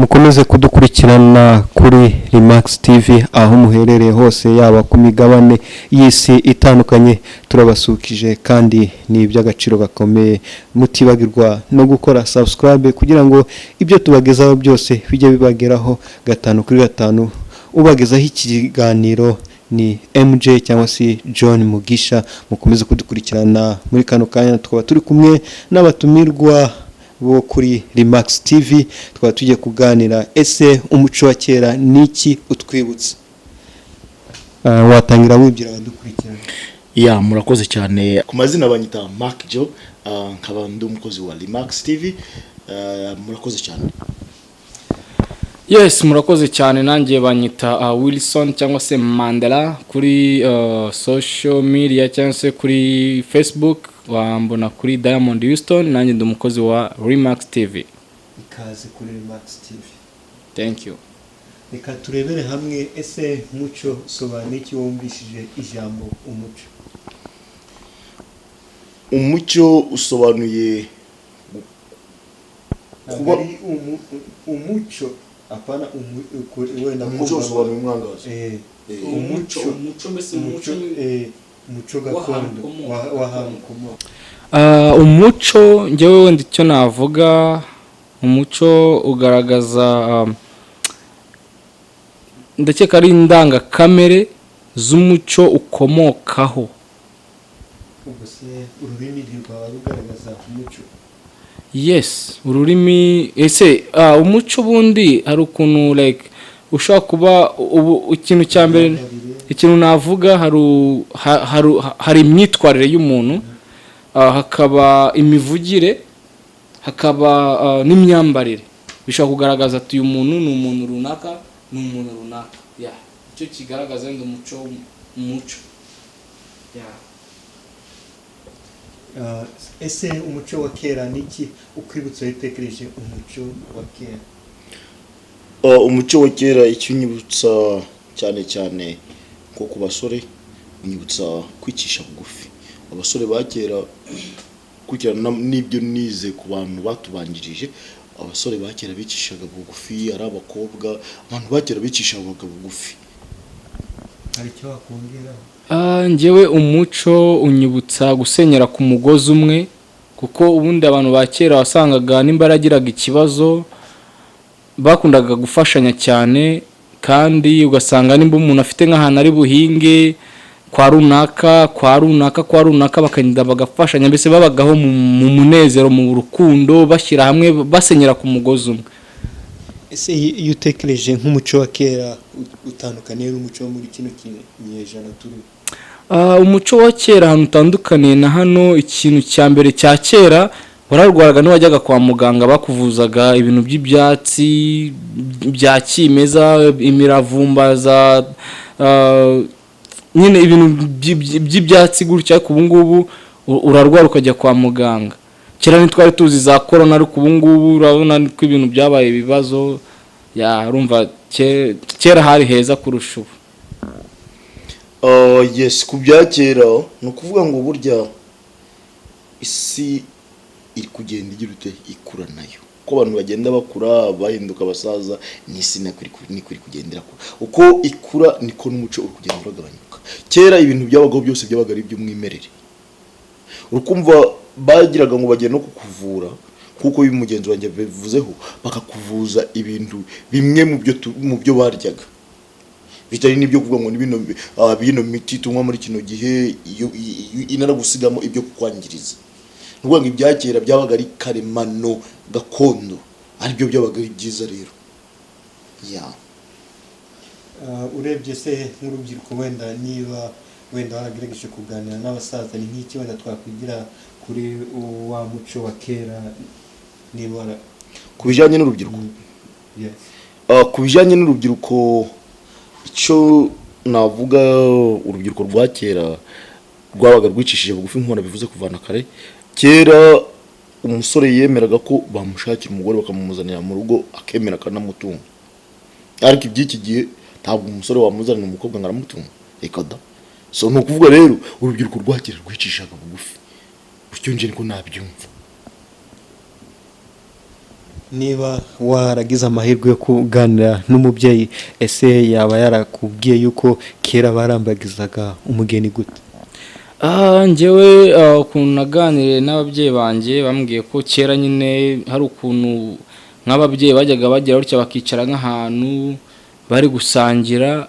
Mukomeze kudukurikirana kuri Remax TV aho muherereye hose, yaba ku migabane y'isi itandukanye. Turabasukije kandi ni iby'agaciro gakomeye. Mutibagirwa no gukora subscribe kugira ngo ibyo tubagezaho byose bijye bibageraho gatanu kuri gatanu. Ubagezaho iki kiganiro ni MJ cyangwa se John Mugisha. Mukomeze kudukurikirana. Muri kano kanya tukaba turi kumwe n'abatumirwa bo kuri Remax TV, tukaba tugiye kuganira: ese umuco wa kera ni iki utwibutsa? Watangira wibwira abadukurikirana. Ya, murakoze cyane. Ku mazina banyita Mark Joe, nkaba ndi umukozi wa Remax TV. Murakoze cyane. Yes, murakoze cyane. Nanjye banyita Wilson cyangwa se Mandela kuri social media cyangwa se kuri Facebook wambona kuri Diamond Houston. Nanjye ndi umukozi wa Remax TV. Ikaze kuri Remax TV. Thank you. Reka turebere hamwe: ese muco sobanura iki wumvishije ijambo umuco? Umucyo usobanuye Ntabwo ari umuco, apana wenda umuco kumva. Usobanuye umwangazo. Umuco. Umuco mbese. Umuco, umuco gakondo w'ahantu ukomoka. Umuco njyewe wenda icyo navuga, umuco ugaragaza, ndakeka ari indangakamere z'umuco ukomokaho. Ubwo se ururimi ntirwaba rugaragaza umuco? Yes, ururimi. Ese umuco ubundi hari ukuntu like ushobora kuba ubu ikintu cya mbere, ikintu navuga, hari imyitwarire y'umuntu, hakaba imivugire, hakaba n'imyambarire. Bishobora kugaragaza ati uyu muntu ni umuntu runaka, ni umuntu runaka. Yeah, icyo kigaragaza wenda umuco, yeah. Ese umuco wa kera ni iki ukwibutsa iyo utekereje umuco wa kera? Umuco wa kera icyo unyibutsa cyane cyane nko ku basore, unyibutsa kwicisha bugufi. Abasore ba kera, kurikirana n'ibyo nize ku bantu batubanjirije, abasore ba kera bicishaga bugufi, ari abakobwa, abantu ba kera bicishaga bugufi. Hari icyo wakongeraho? Njyewe umuco unyibutsa gusenyera ku mugozi umwe, kuko ubundi abantu ba kera wasangaga nimba yaragiraga ikibazo bakundaga gufashanya cyane, kandi ugasanga nimba umuntu afite nk'ahantu ari buhinge kwa runaka, kwa runaka, kwa runaka, bakagenda bagafashanya. Mbese babagaho mu munezero, mu rukundo, bashyira hamwe, basenyera ku mugozi umwe. Ese iyo utekereje nk'umuco wa kera utandukaniye n'umuco wo muri kino kinyejana turimo? Umuco wa kera ahantu utandukaniye na hano, ikintu cya mbere cya kera, wararwaraga ntiwajyaga kwa muganga, bakuvuzaga ibintu by'ibyatsi bya kimeza, imiravumba za nyine ibintu by'ibyatsi gutya. Ariko ubu ngubu urarwara ukajya kwa muganga. Kera ntitwari tuzi za korona, ariko ubu ngubu urabona ko ibintu byabaye ibibazo. Ya, urumva kera hari heza kurusha ubu. Yes, ku bya kera ni ukuvuga ngo burya isi iri kugenda igira ute, ikura nayo. Uko abantu bagenda bakura bahinduka abasaza, n'isi niko iri kugenda irakura. Uko ikura niko n'umuco uri kugenda uragabanyuka. Kera ibintu byabagaho byose byabaga ari iby'umwimerere. Urukumva bagiraga ngo bagiye no kukuvura, kuko uyu mugenzi wanjye bivuzeho, bakakuvuza ibintu bimwe mu byo baryaga, bitari n'ibyo kuvuga ngo ni bino, bino miti tunywa muri kino gihe iyo inaragusigamo ibyo kukwangiriza. Ni ukuvuga ngo ibya kera byabaga ari karemano, gakondo, aribyo byabaga ari byiza rero, ya. Urebye se nk'urubyiruko, wenda niba wenda waragerageje kuganira n'abasaza, ni nk'iki wenda twakwigira kuri wa muco wa kera, niba wara Ku bijyanye n'urubyiruko? Yes. Ku bijyanye n'urubyiruko, icyo navuga, urubyiruko rwa kera rwabaga rwicishije bugufi nk'uko bivuze kuvana kare. Kera umusore yemeraga ko bamushakira umugore bakamumuzanira mu rugo, akemera akanamutunga. Ariko iby'iki gihe ntabwo umusore wamuzanira umukobwa ngo aramutunga, reka da. So ni ukuvuga rero urubyiruko rwa kera rwicishaga bugufi, gutyo nje niko nabyumva. Niba waragize amahirwe yo kuganira n'umubyeyi, ese yaba yarakubwiye yuko kera barambagizaga umugeni gute? Njyewe ukuntu naganiriye n'ababyeyi banjye, bambwiye ko kera nyine hari ukuntu nk'ababyeyi bajyaga bagira gutya bakicara nk'ahantu bari gusangira,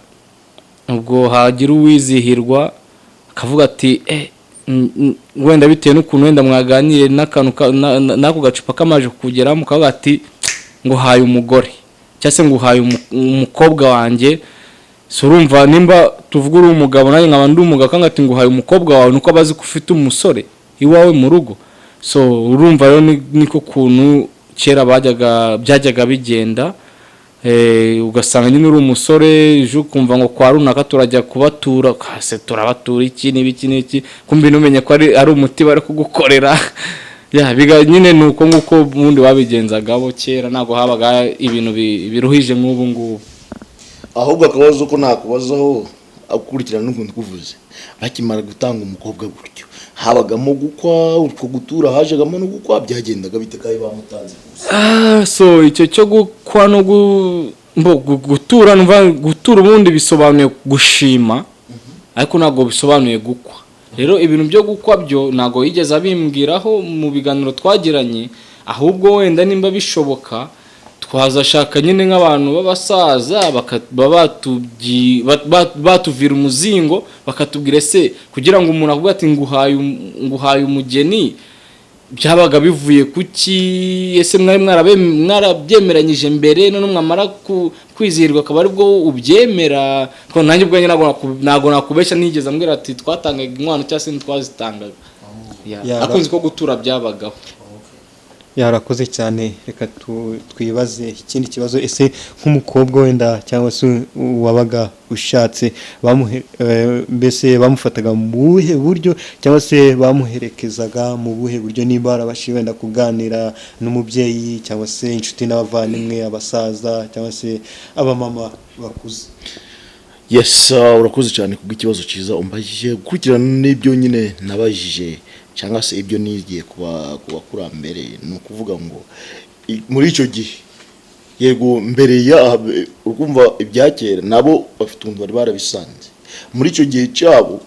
ubwo hagira uwizihirwa akavuga ati wenda bitewe n'ukuntu wenda mwaganiriye n'akantu n'ako gacupa kamaje kukugeramo, ukavuga ati ngo uhaye umugore cyangwa se ngo uhaye umukobwa wanjye. So urumva nimba tuvuga uri umugabo, nanjye nkaba ndi umugabo, kandi ati ngo uhaye umukobwa wawe, nuko abazi ko ufite umusore iwawe mu rugo. So urumva rero niko kuntu kera bajyaga byajyaga bigenda. Ugasanga nyine uri umusore, ejo ukumva ngo kwa runaka turajya kubatura, kase turabatura iki n'ibiki n'iki, kumbi ntumenye ko ari umuti bari kugukorera. Ya biga nyine ni uko nguko ubundi babigenzaga bo kera, ntabwo habaga ibintu biruhije nk'ubu ngubu. Ahubwo akabazo ko nakubazaho akurikirana n'ukuntu kuvuze, bakimara gutanga umukobwa gutyo, habagamo gukwa? Utwo gutura hajagamo no gukwa? Byagendaga bite kandi bamutanze gusa? So icyo cyo gukwa no gutura, numva gutura ubundi bisobanuye gushima, ariko ntabwo bisobanuye gukwa. Rero ibintu byo gukwa byo ntabwo yigeze abimbwiraho mu biganiro twagiranye. Ahubwo wenda nimba bishoboka twazashaka nyine nk'abantu b'abasaza batuvira umuzingo, bakatubwira ese kugira ngo umuntu avuge ati nguhaye umugeni, byabaga bivuye kuki? Ese mwari mwarabyemeranyije mbere, none mwamara kwizihirwa akaba aribwo ubyemera? Ko nanjye ubwanjye ntabwo nakubeshya, nigeze ambwira ati twatangaga inkwano cyangwa se ntitwazitangaga. Ariko nzi ko gutura byabagaho. Yarakoze cyane. Reka twibaze ikindi kibazo. Ese nk'umukobwa wenda cyangwa se uwabaga ushatse, mbese bamufataga mu buhe buryo cyangwa se bamuherekezaga mu buhe buryo, niba barabashije wenda kuganira n'umubyeyi cyangwa se inshuti n'abavandimwe, abasaza cyangwa se abamama bakuze? Yes, urakoze cyane kubw'ikibazo cyiza umbajije. Gukurikirana n'ibyo nyine nabajije cyangwa se ibyo nigiye ku bakurambere, ni ukuvuga ngo muri icyo gihe, yego, mbere ya urumva ibya kera nabo bafite ukuntu bari barabisanze. Muri icyo gihe cyabo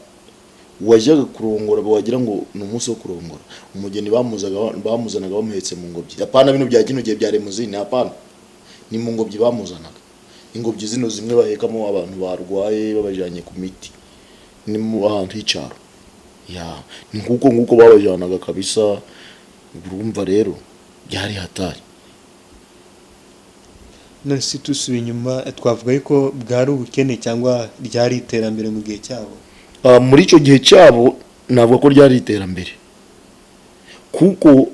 wajyaga kurongora, wagira ngo ni umunsi wo kurongora umugeni, bamuzanaga bamuhetse mu ngobyi. Apana bino bya kino gihe bya limousine, apana, ni mu ngobyi bamuzanaga, ingobyi zino zimwe bahekamo abantu barwaye babajyanye ku miti, ni mu ahantu h'icyaro. Ya, ni nguko nguko babajyanaga kabisa. Urumva rero byari hatari. None se dusubiye inyuma, twavuga yuko bwari ubukene cyangwa ryari iterambere mu gihe cyabo? Muri icyo gihe cyabo navuga ko ryari iterambere, kuko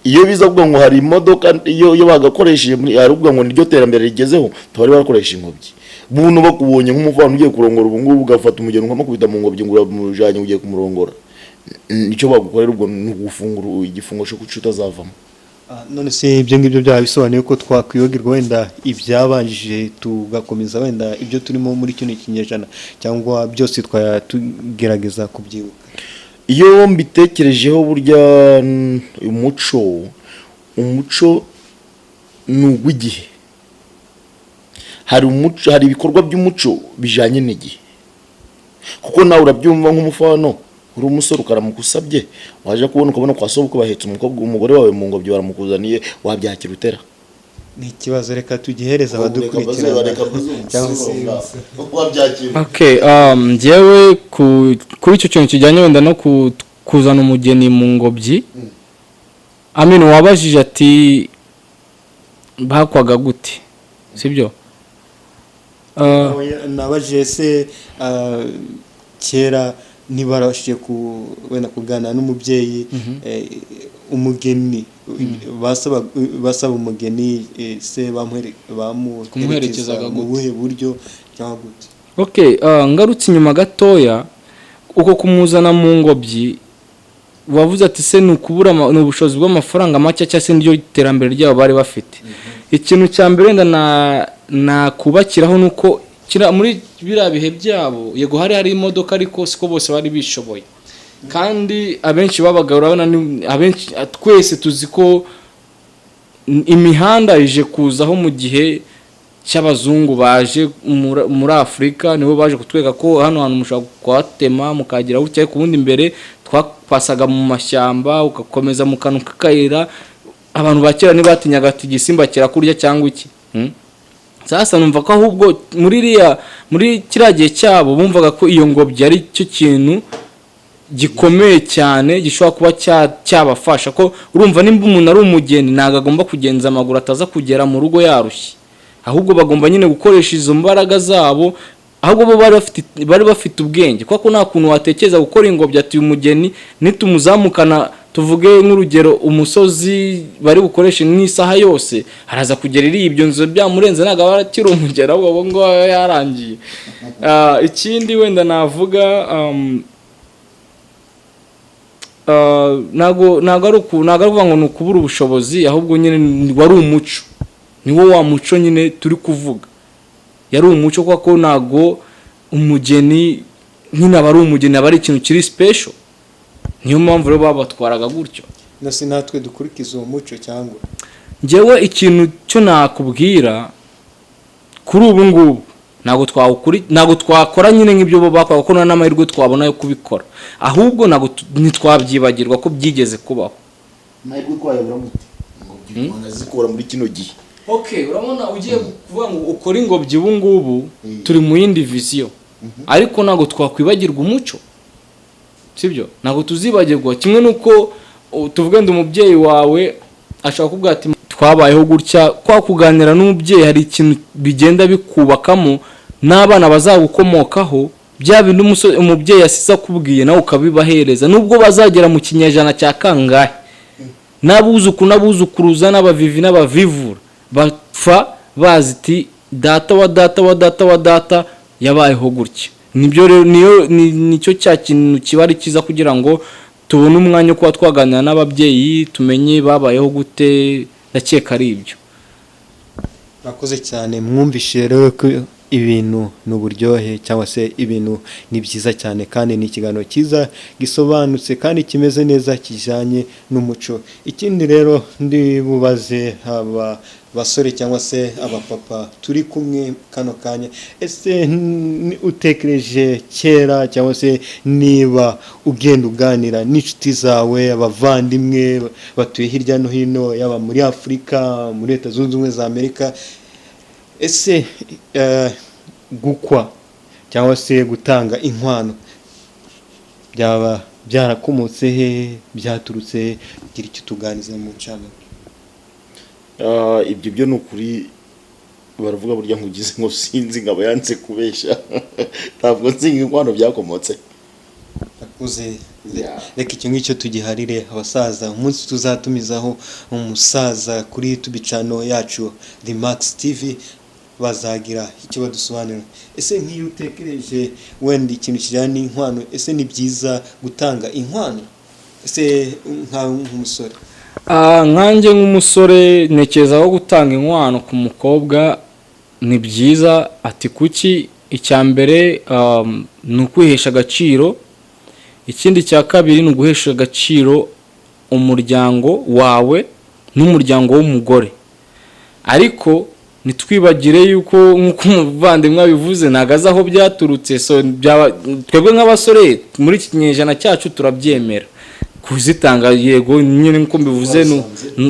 iyo biza kuvuga ngo hari imodoka iyo bagakoresheje muri hari kuvuga ngo niryo terambere rigezeho, tubari barakoresha ingobyi. Buno bakubonye nk'umuvana ugiye kurongora ubu ngubu, ugafata umugeni ukamukubita mu ngobyi ngo uramujanye ugiye kumurongora, nicyo bagukorera ubwo ni ugufungura igifungo cyo kuki utazavamo. None se ibyo ngibyo byaba bisobanuye ko twakwibagirwa wenda ibyabanjije, tugakomeza wenda ibyo turimo muri kino kinyejana, cyangwa byose twaya tugerageza kubyibuka? Iyo mbitekerejeho, burya umuco ni uw'igihe. Hari umuco, hari ibikorwa by'umuco bijyanye n'igihe, kuko nawe urabyumva nk'umufano uri umusore ukaramuka usabye, waje kubona ukabona kwa sobukwe bahetse umukobwa, umugore wawe mu ngobyi baramukuzaniye, wabyakira utera? Ni ikibazo reka tugihereze abadukurikirana cyangwa se Wabyakira? Okay, njyewe kuri icyo kintu kijyanye wenda no kuzana umugeni mu ngobyi, Amin wabajije ati bakwaga gute, sibyo? Oya, nabajije se kera ntibarabashije ku wenda kuganira n'umubyeyi, umugeni basaba umugeni, se bamuherekeza Kumuherekezaga mu gute? buhe buryo cyangwa gute? Okay, ngarutse inyuma gatoya, uko kumuzana mu ngobyi wavuze ati se ni ukubura ni ubushobozi bw'amafaranga make cyangwa se niryo terambere ryabo bari bafite? Ikintu cya mbere wenda na nakubakiraho ni uko muri biriya bihe byabo, yego hari imodoka, ariko siko bose bari bishoboye, kandi abenshi babaga, urabona abenshi twese tuzi ko Imihanda ije kuzaho mu gihe cy'abazungu baje muri Afurika, nibo baje kutwereka ko hano hantu mushobora kuhatema mukagira gutya. Ariko ubundi mbere twapasaga mu mashyamba, ugakomeza mu kantu k'akayira. Abantu ba kera ntibatinyaga ati igisimba kirakurya cyangwa iki. Sasa numva ko ahubwo muri kiriya gihe cyabo bumvaga ko iyo ngobyi ari cyo kintu gikomeye cyane gishobora kuba cyabafasha, ko urumva nimba umuntu ari umugeni ntabwo agomba kugenza amaguru, ataza kugera mu rugo yarushye, ahubwo bagomba nyine gukoresha izo mbaraga zabo. Ahubwo bo bari bafite ubwenge, kuko nta kuntu watekereza gukora ingobyi ati uyu mugeni nitumuzamukana, tuvuge nk'urugero umusozi bari bukoreshe nk'isaha yose, araza kugera iriya ibyo nzu byamurenze, ntabwo aba akiri umugeni, ahubwo abo ngabo aba yarangiye. Ikindi wenda navuga, ntabwo ari ukuvuga ngo ni ukubura ubushobozi, ahubwo nyine wari umuco, niwo wa muco nyine turi kuvuga, yari umuco, kuko ntabwo umugeni nyine aba ari umugeni, aba ari ikintu kiri special. Niyo mpamvu rero babatwaraga gutyo. Nose natwe dukurikiza uwo muco cyangwa? Njyewe ikintu cyo nakubwira kuri ubu ngubu, ntabwo twakora nyine nk'ibyo bo bakora, kuko nta n'amahirwe twabona yo kubikora. Ahubwo ntabwo ntitwabyibagirwa ko byigeze kubaho. Amahirwe twayabura gute ngo wanazikora muri kino gihe? Okay, urabona ugiye kuvuga ngo ukore ingobyi ubu ngubu, turi mu yindi vision, ariko ntabwo twakwibagirwa umuco, sibyo? Ntabwo tuzibagirwa. Kimwe n'uko tuvuge ngo umubyeyi wawe ashobora kuvuga ati twabayeho gutya, kwa kuganira n'umubyeyi hari ikintu bigenda bikubakamo n'abana bazagukomokaho, bya bindi umubyeyi yasize akubwiye nawe ukabibahereza, nubwo bazagera mu kinyejana cya kangahe, n'abuzukuru n'abuzukuruza n'abavivi n'abavivura bapfa bazi iti data wa data wa data wa data yabayeho gutya. Nibyo rero, niyo nicyo cya kintu kiba ari cyiza kugira ngo tubone umwanya wo kuba twaganira n'ababyeyi, tumenye babayeho gute. Ndakeka ari ibyo. Murakoze cyane. Mwumvishe rero ko ibintu ni uburyohe cyangwa se ibintu ni byiza cyane, kandi ni ikiganiro cyiza gisobanutse kandi kimeze neza kijyanye n'umuco. Ikindi rero ndi bubaze aba basore cyangwa se abapapa turi kumwe kano kanya: ese utekereje kera, cyangwa se niba ugenda uganira n'inshuti zawe, abavandimwe batuye hirya no hino, yaba muri Afurika, muri Leta Zunze Ubumwe za Amerika, ese gukwa cyangwa se gutanga inkwano byaba byarakomotse he, byaturutse he? Gira icyo tuganiza mu ncamake. Ibyo byo ni ukuri baravuga burya nkugize ngo sinzi nkaba yanze kubeshya, ntabwo nzi inkwano byakomotse. Akuze. Reka icyo ngicyo tugiharire abasaza. Umunsi tuzatumizaho umusaza kuri YouTube channel yacu The Max TV, bazagira icyo badusobanurira. Ese nk'iyo utekereje wenda ikintu kijyanye n'inkwano, ese ni byiza gutanga inkwano? Ese nkawe nk'umusore? Nkanjye nk'umusore ntekereza ko gutanga inkwano ku mukobwa ni byiza. Ati kuki? Icya mbere ni ukwihesha agaciro. Ikindi cya kabiri ni uguhesha agaciro umuryango wawe n'umuryango w'umugore. Ariko ntitwibagire yuko nk'uko umuvandimwe abivuze, ntabwo azi aho byaturutse. So twebwe nk'abasore muri iki kinyejana cyacu turabyemera kuzitanga, yego nyine nk'uko mbivuze,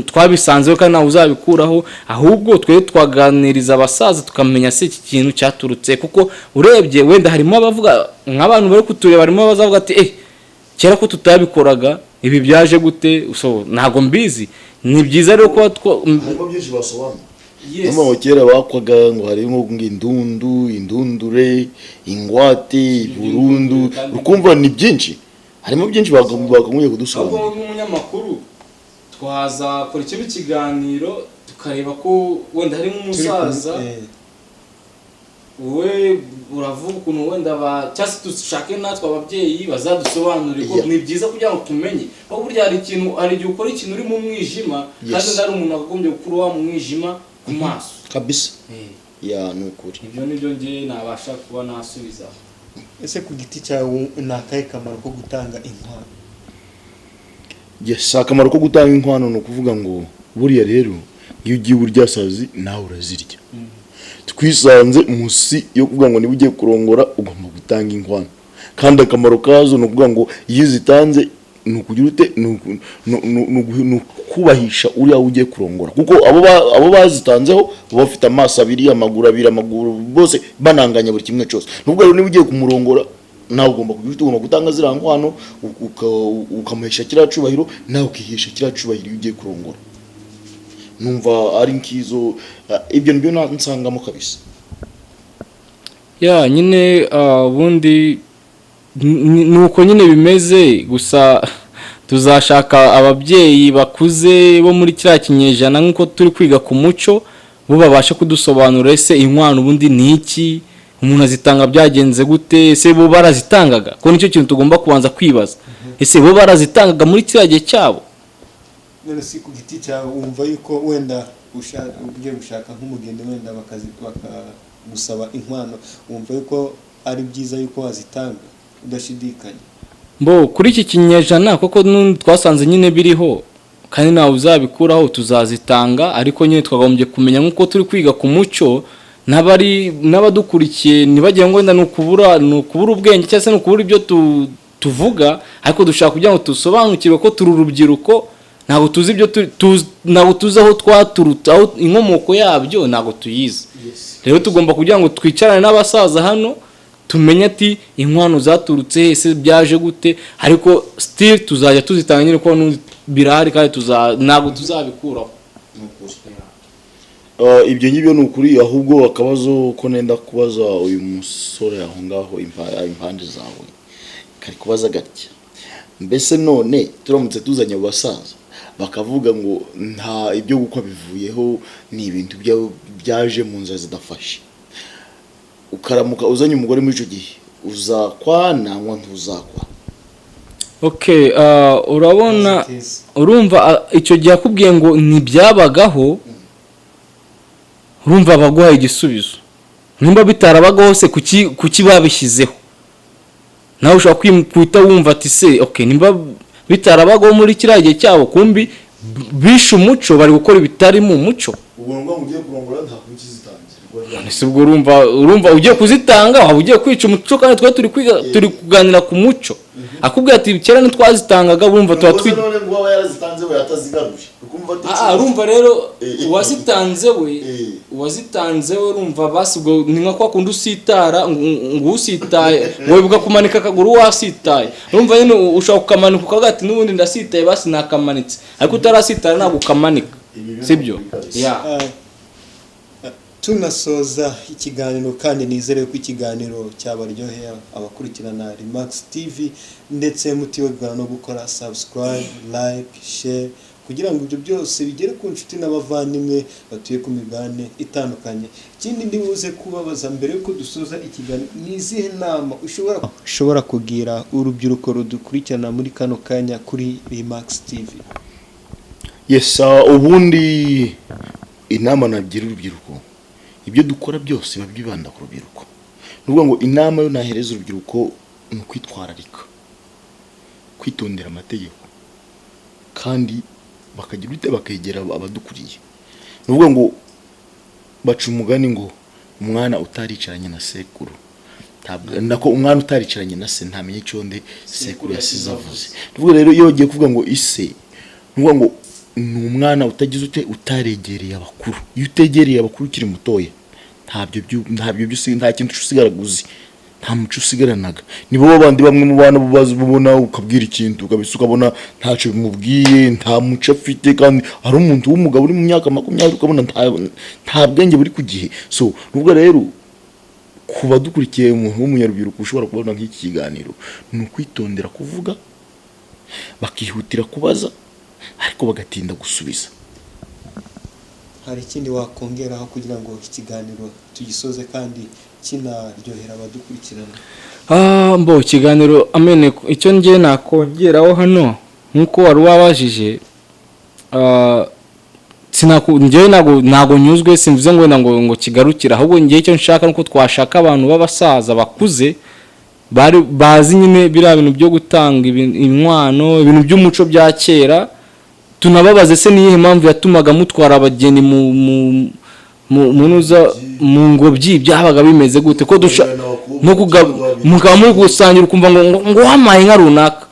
twabisanzeho kandi ntawe uzabikuraho. Ahubwo twe twaganiriza abasaza tukamenya se iki kintu cyaturutse, kuko urebye wenda harimo abavuga, nk'abantu bari kutureba, harimo abazavuga ati kera ko tutabikoraga, ibi byaje gute? So ntabwo mbizi. Ni byiza rero kuba Harimo byinshi basobanura. Niyo mpamvu kera bakwaga ngo harimo ngo indundu, indundure, ingwate, burundu, ukumva ni byinshi, harimo byinshi bakagombye kudusobanurira. Ahubwo nk'umunyamakuru twazakora ikindi kiganiro tukareba ko wenda harimo umusaza. Wowe uravuga ukuntu wenda ba cyangwa se dushake natwe ababyeyi bazadusobanurire ko ni byiza kugira ngo tumenye, kuko burya hari ikintu, hari igihe ukora ikintu uri mu mwijima, kandi hari umuntu akagombye gukura wa mu mwijima ku maso. Kabisa. Ya, ni ukuri. Ibyo nibyo njye nabasha kuba nasubiza. Ese ku giti cyawe ni akahe kamaro ko gutanga inkwano? Yes, akamaro ko gutanga inkwano ni ukuvuga ngo buriya rero Iyo ugiye uburyasazi nawe urazirya. Twisanze munsi yo kuvuga ngo niba ugiye kurongora ugomba gutanga inkwano, kandi akamaro kazo ni ukuvuga ngo iyo uzitanze ni ukugira ute? Ni ukubahisha uriya ugiye kurongora, kuko abo bazitanzeho baba bafite amaso abiri, amaguru abiri, amaguru bose bananganya buri kimwe cyose. Nubwo rero niba ugiye kumurongora nawe ugomba kugira ute? Ugomba gutanga ziriya nkwano, ukamuhesha kiriya cubahiro, nawe ukihesha kiriya cubahiro iyo ugiye kurongora. Numva ari nk'izo, ibyo nibyo nsangamo kabisa. Ya nyine, ubundi ni uko nyine bimeze. Gusa tuzashaka ababyeyi bakuze bo muri kiriya kinyejana, nk'uko turi kwiga ku muco, bo babashe kudusobanurira: ese inkwano ubundi ni iki? Umuntu azitanga byagenze gute? Ese bo barazitangaga? Ko nicyo kintu tugomba kubanza kwibaza: ese bo barazitangaga muri kiriya gihe cyabo? None si ku giti cyawe, wumva yuko wenda ugiye gushaka nk'umugeni, wenda bakagusaba inkwano, wumva yuko ari byiza yuko wazitanga udashidikanya? Mbo kuri iki kinyejana koko n'ubundi twasanze nyine biriho kandi ntawe uzabikuraho, tuzazitanga. Ariko nyine twakagombye kumenya, nk'uko turi kwiga ku muco, n'abari n'abadukurikiye ntibagire ngo wenda ni ukubura ubwenge cyangwa se ni ukubura ibyo tuvuga, ariko dushaka kugira ngo dusobanukirwe ko turi urubyiruko, ntabwo tuzi ibyo ntabwo tuzi aho twaturutse, aho inkomoko yabyo ntabwo tuyizi. Rero tugomba kugira ngo twicarane n'abasaza hano, tumenye ati inkwano zaturutse he, ese byaje gute? Ariko still tuzajya tuzitanga nyine, kuko n'ubundi birahari kandi ntabwo tuzabikuraho. Ibyo ngibyo ni ukuri. Ahubwo akabazo ko nenda kubaza uyu musore aho ngaho impande zawe kari kubaza gatya: mbese none turamutse tuzanye abo basaza bakavuga ngo nta ibyo gukwa bivuyeho, ni ibintu byaje mu nzira zidafashe, ukaramuka uzanye umugore muri icyo gihe, uzakwa nangwa ntuzakwa? Okay, urabona, urumva, icyo gihe akubwiye ngo ntibyabagaho, urumva baguhaye igisubizo. Nimba bitarabagaho se, kuki babishyizeho? Nawe ushobora guhita wumva ati se okay, nimba bitarabagaho muri kiriya gihe cyabo, kumbi bishe umuco, bari gukora ibitari mu muco. Ubwo ngo ugiye kurongora nta kukizitangira? Ese ubwo urumva ugiye kuzitanga waba ugiye kwica umuco, kandi twe turi kwiga, turi kuganira ku muco. Akubwira ati kera ntitwazitangaga, urumva tuba twi None ngo aba yarazitanze we atazigaruje, ukumva ati Urumva rero, uwazitanze we, uwazitanze we, urumva basi ubwo ni nka kwa kundi usitara ngo usitaye ngo wibuka kumanika akaguru wasitaye. Urumva nyine ushobora kukamanika ukavuga ati n'ubundi ndasitaye, basi nakamanitse. Ariko utarasitara ntabwo ukamanika, sibyo? Yeah. Tunasoza ikiganiro, kandi nizere ko ikiganiro cyabaryoheye abakurikirana Remax TV, ndetse mutibagirwa no gukora subscribe, like, share, kugira ngo ibyo byose bigere ku nshuti n'abavandimwe batuye ku migabane itandukanye. Ikindi ndi buze kubabaza mbere yuko dusoza ikiganiro, ni izihe nama ushobora kugira urubyiruko rudukurikirana muri kano kanya kuri Remax TV? Yes, ubundi inama nagira urubyiruko, ibyo dukora byose biba byibanda ku rubyiruko. Ni ukuvuga ngo inama yo nahereza urubyiruko ni ukwitwararika, kwitondera amategeko, kandi bakagira ute? Bakegera abadukuriye. Ni ukuvuga ngo baca umugani ngo umwana utaricaranye na sekuru ntabwo, nako umwana utaricaranye na se ntamenya icyo nde sekuru yasize avuze. Ni ukuvuga rero iyo bagiye kuvuga ngo ise, ni ukuvuga ngo ni umwana utagize ute? Utaregereye abakuru. Iyo utegereye abakuru ukiri mutoya, ntabyo nta kintu usigara uzi, nta muco usigaranaga. Nibo bandi bamwe mu bana bazi ubona ukabwira ikintu ukabisa, ukabona ntacyo bimubwiye, nta muco afite, kandi ari umuntu w'umugabo uri mu myaka 20, ukabona nta bwenge buri ku gihe. So nubwo rero ku badukurikiye, umuntu w'umunyarubyiruko ushobora kubona nk'iki kiganiro, ni ukwitondera kuvuga, bakihutira kubaza ariko bagatinda gusubiza. Hari ikindi wakongeraho kugira ngo ikiganiro tugisoze kandi kinaryohera abadukurikirana? Mbo ikiganiro amene, icyo ngiye nakongeraho hano nk'uko wari wabajije, njyewe ntago nyuzwe. Simvuze ngo wenda ngo kigarukire, ahubwo ngiye icyo nshaka nuko twashaka abantu b'abasaza bakuze bari bazi nyine biriya bintu byo gutanga inkwano, ibintu by'umuco bya kera. Tunababaze se niyihe mpamvu yatumaga mutwara abageni mu mu ngobyi? Byabaga bimeze gute ko dusha no mukaba muri gusangira, ukumva ngo wampaye inka runaka?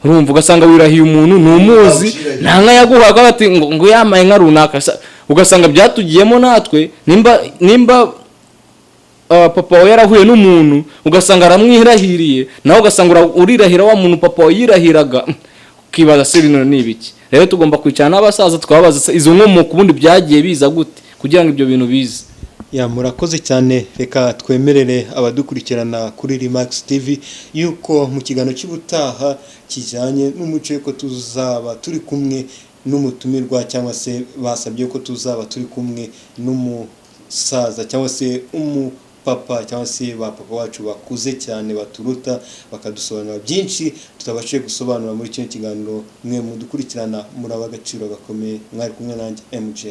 Urumva, ugasanga wirahiye umuntu ntumuzi, nta nka yaguhaga, bati ngo yamaye inka runaka. Ugasanga byatugiyemo natwe. Nimba papa wawe yarahuye n'umuntu, ugasanga aramwirahiriye, nawe ugasanga urirahira wa muntu papa wawe yirahiraga, ukibaza se bino ni ibiki? Rero tugomba kwicara n'abasaza, tukababaza se izo nkomoko ubundi byagiye biza gute kugira ngo ibyo bintu bize. Ya, murakoze cyane. Reka twemerere abadukurikirana kuri Remax TV yuko mu kiganiro cy'ubutaha kijyanye n'umuco, yuko tuzaba turi kumwe n'umutumirwa, cyangwa se basabye ko tuzaba turi kumwe n'umusaza cyangwa se umupapa cyangwa se ba papa wacu bakuze cyane baturuta, bakadusobanurira byinshi tutabashije gusobanura muri kino kiganiro. Mwe mudukurikirana, muraba agaciro gakomeye. Mwari kumwe nanjye MJ.